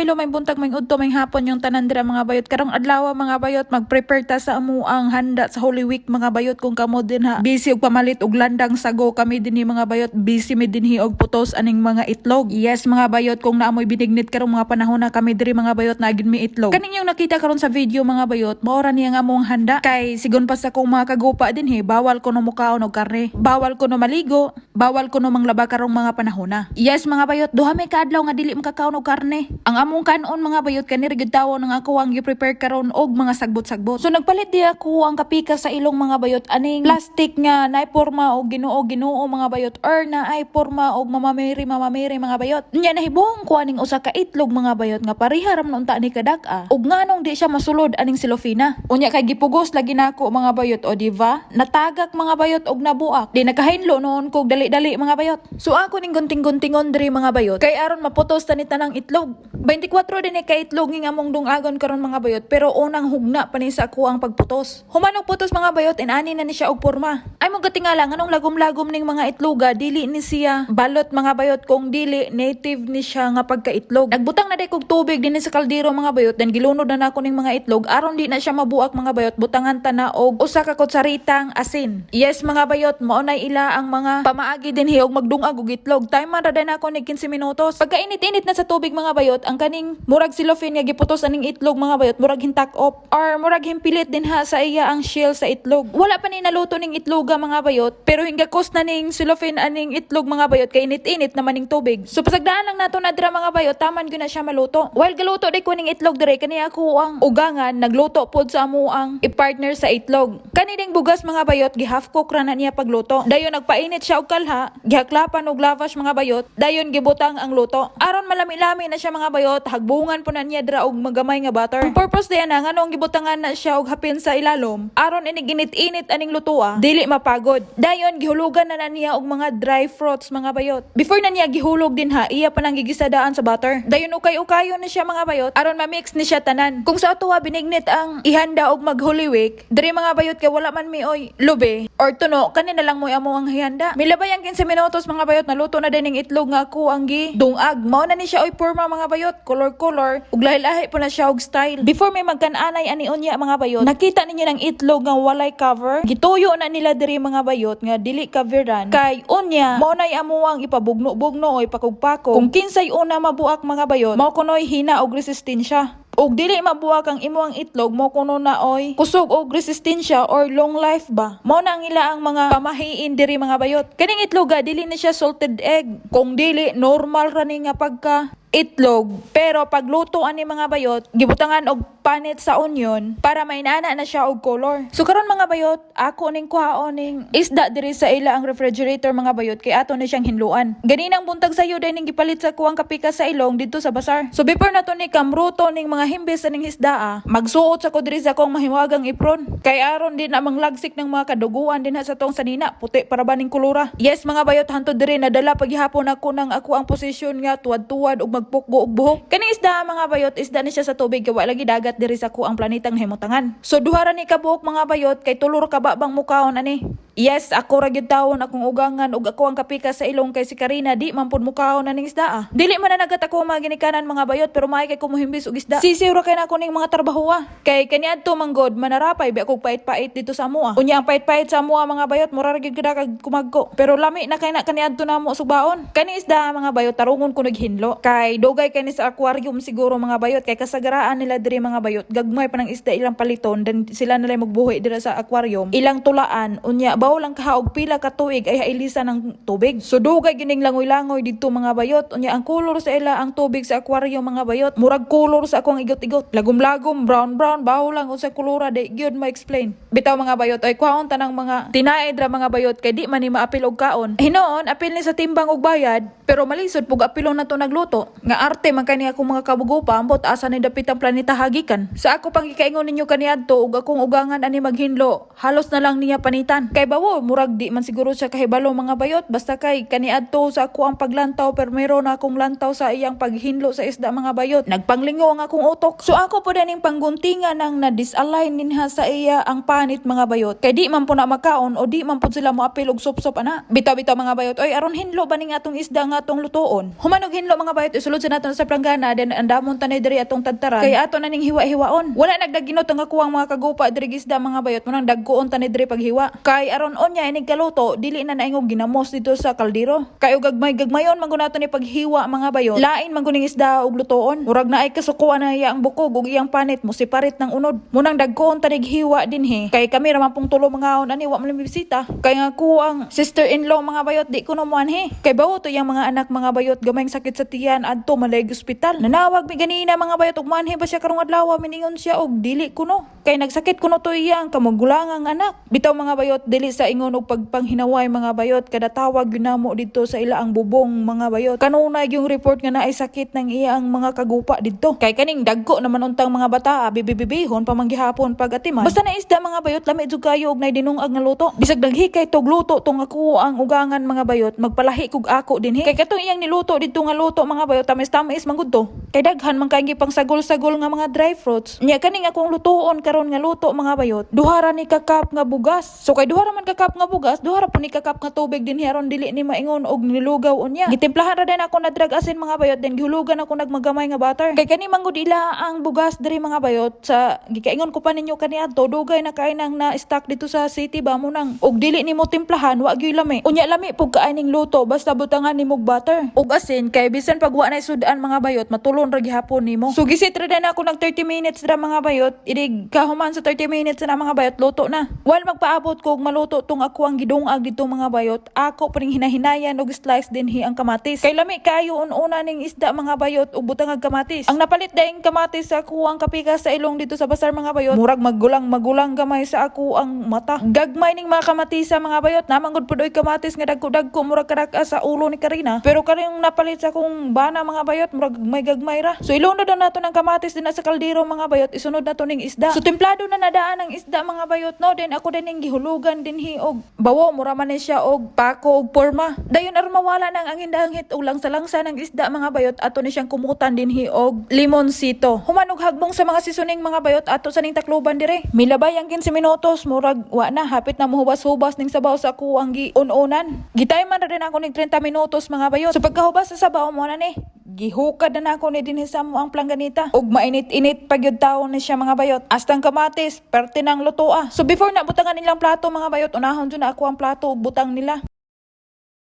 Hello, maayong buntag, maayong udto, maayong hapon yung tanan dira, mga bayot. Karong adlaw, mga bayot, mag-prepare ta sa amuang handa sa Holy Week, mga bayot. Kung kamo dinha busy og pamalit og landang sago, kami dinhi, mga bayot, busy mi dinhi og putos aning mga itlog. Yes, mga bayot, kung naa moy binignit karong mga panahon na, kami diri, mga bayot, naa gyud mi itlog. Kaning yung nakita karon sa video, mga bayot, mao ra niya nga among handa. Kay sigon pa sa akong mga kagupa dinhi, bawal ko no mukaon og karne. Bawal ko no maligo, bawal ko no manglaba karong mga panahon na. Yes, mga bayot, duha may kaadlaw nga dili makakaon og karne. Ang among kanon, mga bayot, kani ra gyud tawo nang ako ang gi-prepare karon og mga sagbot-sagbot. So nagpalit di ako ang kapika sa ilong, mga bayot, aning plastic nga naay porma og Ginoo Ginoo, mga bayot, or naay porma og Mama Mary Mama Mary, mga bayot. Nya nahibong ko aning usa ka itlog, mga bayot, nga pareha ra man unta ni kadak-a. Ug nganong di siya masulod aning silofina? Unya kay gipugos lagi nako, mga bayot, o di ba? Natagak, mga bayot, og nabuak. Di nakahinlo noon kog dali-dali, mga bayot. So ako ning gunting-guntingon diri, mga bayot, kay aron maputos ta ni tanang itlog. 24 din ka itlog nga among dungagon karon, mga bayot, pero unang hugna pa ni sa ako ang pagputos. Human og putos, mga bayot, inani na ni siya og porma. Ay mo gatingala nganong lagom-lagom ning mga itloga, dili ni siya balot, mga bayot, kung dili native ni siya nga pagkaitlog. Nagbutang na day kog tubig dinhi sa kaldero, mga bayot, then gilunod na nako ning mga itlog aron di na siya mabuak, mga bayot. Butangan ta na og usa ka kutsaritang asin. Yes, mga bayot, mao nay ila ang mga pamaagi dinhi og magdungag og itlog. Time man ra day nako ni 15 minutos. Pagkainit-init na sa tubig, mga bayot, ang kaning murag cellophane nga giputos aning itlog, mga bayot, murag hintak-op or murag himpilit dinha sa iya ang shell sa itlog. Wala pa ni naluto ning itloga, mga bayot, pero hingakos na ning cellophane aning itlog, mga bayot, kay init-init naman ning tubig. So pasagdaan lang nato na dira, mga bayot, taman gyud na siya maluto. While galuto day ko ning itlog dire, kani ako ang ugangan nagluto pod sa amo ang i-partner sa itlog. Kani ding bugas, mga bayot, gi half cook ra na niya pagluto. Dayon nagpainit siya og kalha, gihaklapan og lavash, mga bayot, dayon gibutang ang luto. Aron malami-lami na siya, mga bayot, hagbungan po na niya dira og magamay nga butter. Ang purpose diyan na nganong gibutangan na siya og hapin sa ilalom, aron inig init-init aning lutoa, dili mapagod. Dayon gihulugan na na niya og mga dry fruits, mga bayot. Before na niya gihulog dinha, iya pa nang gigisadaan sa butter. Dayon ukay-ukayon na siya, mga bayot, aron ma-mix ni siya tanan. Kung sa atoa binignit ang ihanda og mag Holy Week, diri, mga bayot, kay wala man mi oy lube or tuno, kani na lang mo'y amo ang hihanda. Milabay ang 15 minutos, mga bayot, naluto na din ning itlog nga ako ang gi dungag. Mao na ni siya oy porma, mga bayot, color color ug lahi-lahi po na siya og style. Before may magkan-anay ani unya, mga bayot, nakita ninyo ng itlog nga walay cover. Gituyo na nila diri, mga bayot, nga dili coveran kay unya mao nay amo ang ipabugno-bugno o ipakugpakog. Kung kinsay una mabuak, mga bayot, mao kunoy hina og resistensya. Og dili mabuak ang imo ang itlog, mo kuno na oy kusog og resistensya or long life ba. Mao na ang ila ang mga pamahiin diri, mga bayot. Kaning itloga, dili na siya salted egg. Kung dili normal ra ni nga pagka itlog, pero pagluto ani, mga bayot, gibutangan og panit sa onion para mainana na siya og color. So karon, mga bayot, ako ning kuhaon ning isda diri sa ila ang refrigerator, mga bayot, kay ato ni siyang hinluan. Ganinang buntag sayo day ning gipalit sa kuwang kapika sa ilong didto sa basar. So before na to ni kamruto ning mga himbis sa ning isda, magsuot sa ko diri sa akong mahiwagang apron. Kay aron di na manglagsik ng mga kaduguan dinha sa tong sanina, puti para ba ning kulura. Yes, mga bayot, hantod diri nadala paghihapon ako nang ako ang posisyon nga tuwad-tuwad ug magpukgo og buhok. Kaning isda, mga bayot, isda ni siya sa tubig kay wala lagi dagat diri sa kuang planetang himutangan. So duha ra ni kabuok, mga bayot, kay tulo ra ka babang mukaon ani. Yes, ako ra gyud tawon akong ugangan ug ako ang kapika sa ilong kay si Karina di man pud mukaon aning isda ah. Dili man na nagat ako mga ginikanan, mga bayot, pero maay kay kumuhimbis og isda. Sisiw ra kay nako ning mga trabaho ah. Kay kaniadto manggod manarapay bi akong pait-pait dito sa amoa. Unya ang pait-pait sa amoa, mga bayot, mura ra gyud kag kumagko. Pero lami na kay na kaniadto namo subaon. Kani isda, mga bayot, tarungon ko naghinlo. Kay dugay kay ni sa aquarium siguro, mga bayot, kay kasagaraan nila diri, mga bayot, gagmay pa ng isda ilang paliton, then sila nila magbuhi dira sa aquarium. Ilang tulaan, unya bawo lang kahaog pila ka tuig ay hailisa ng tubig. So dugay gining langoy-langoy didto, mga bayot. Unya ang color sa ila ang tubig sa aquarium, mga bayot, murag color sa akong igot-igot. Lagom-lagom, brown-brown, bawo lang unsa kolora, di gyud ma-explain. Bitaw, mga bayot, ay kuhaon tanang mga tinaid ra, mga bayot, kay di man ni maapil og kaon. Hinoon apil ni sa timbang og bayad, pero malisod pug apilon na to nagluto. Nga arte man kani akong mga kabugopa, ambot asa ni dapit ang planeta hagikan. Sa ako pang gikaingon ninyo kaniadto ug akong ugangan ani maghinlo, halos na lang niya panitan. Kay bawo, murag di man siguro siya kahibalo, mga bayot, basta kay kaniadto sa ako ang paglantaw, pero na akong lantaw sa iyang paghinlo sa isda, mga bayot. Nagpanglingo ang akong utok. So ako po ning pangguntingan ang na-disalign ninha sa iya ang panit, mga bayot. Kay di man po na makaon o di man po sila moapil og sup-sup ana. Bitaw bitaw, mga bayot, oy, aron hinlo ba ning atong isda nga nga atong lutoon. Human og hinlo, mga bayot, isulod sa nato sa planggana, then andamon tanay diri atong tadtaran kay ato na ning hiwa-hiwaon. Wala nagdaginot ang akuang mga kagupa diri gisda, mga bayot, munang dagkoon tanay diri paghiwa. Kay aron onya inig kaluto, dili na naingog ginamos dito sa kaldero. Kay og gagmay gagmayon man gud nato ni paghiwa, mga bayot. Lain man gud ning isda og lutoon. Murag naay kasukuan na iya ang bukog ug iyang panit mo siparit ng unod. Munang dagkoon tanig hiwa dinhi. Kay kami ra man pong tulo mangaon ani, wa man bisita. Kay nga ko ang sister-in-law, mga bayot, di ko no moanhi. Kay bawo to iyang mga anak, mga bayot, gamayng sakit sa tiyan, adto malayg ospital. Nanawag mi ganina, mga bayot, ug moanhi ba siya karong adlaw, miningon siya og dili kuno. Kay nagsakit kuno to iyang kamagulangang anak. Bitaw, mga bayot, dili sa ingon og pagpanghinaway, mga bayot, kada tawag gyud namo didto sa ila ang bubong, mga bayot. Kanunay yung report nga naay sakit ng iya ang mga kagupa didto. Kay kaning dagko naman untang mga bata, bibibibihon pa man gihapon pag atiman. Basta na isda, mga bayot, lami jud kayo og nay dinungag nga luto. Bisag naghikay tog luto tong ako ang ugangan, mga bayot, magpalahi kog ako dinhi. Kay katong iyang niluto didto nga luto, mga bayot, tamis-tamis man gud to. Kay daghan man kay pang sagol-sagol nga mga dry fruits. Nya kaning akong lutoon karon nga luto, mga bayot, 2 ra ni ka cup nga bugas. So kay 2 ra man ka cup nga bugas, 2 ra po ni ka cup nga tubig dinhi aron dili ni maingon og nilugaw unya. Gitimplahan ra din ako na drag asin, mga bayot, then gihulugan ako nagmagamay nga butter. Kay kani man gud ila ang bugas diri, mga bayot, sa gikaingon ko pa ninyo kaniadto, dugay na kay nang na stock dito sa city ba mo nang og dili nimo timplahan, wa gyud lami. Unya lami pug kaay ning luto basta butangan nimo og butter ug asin, kay bisan pag wa na sudan, mga bayot, matulon ra gihapon nimo. So gisit ra din ako nag 30 minutes ra, mga bayot. Inig kahuman sa 30 minutes na, mga bayot, luto na. While magpaabot ko og maluto tong ako ang gidungag dito, mga bayot, ako pa ring hinahinayan og slice dinhi ang kamatis. Kay lami kaayo un-una ning isda, mga bayot, ug butangag kamatis. Ang napalit daing kamatis sa ako ang kapika sa ilong dito sa basar, mga bayot, murag maggulang magulang gamay sa ako ang mata. Gagmay ning mga kamatisa, mga bayot, namangod pud oy kamatis nga dagko-dagko, murag karak sa ulo ni Karina. Pero kanang napalit sa akong bana, mga bayot, murag may gagmay ra. So ilunod na nato ng kamatis din na sa kaldero, mga bayot, isunod na to ning isda. So templado na nadaan ang isda, mga bayot, no, then ako din ning gihulugan dinhi og bawo, mura man ni siya og pako og porma. Dayon aron mawala nang ang hindahangit og langsa-langsa ng isda, mga bayot, ato ni siyang kumutan dinhi og limonsito. Human og hagbong sa mga seasoning, mga bayot, ato sa ning takluban dire. Milabay ang 15 minutos, murag wa na, hapit na mohubas-hubas ning sabaw sa ako ang gi-un-unan. Gitay man ra din ako ning 30 minutos, mga bayot. So pagkahubas sa sabaw mo na ni, gihukad na nako ni dinhi sa mo ang plangganita. Ug mainit-init pag yun taon ni siya, mga bayot. Astang kamatis, perte ng luto ah. So before na butangan nilang plato, mga bayot, unahon jud na ako ang plato ug butang nila.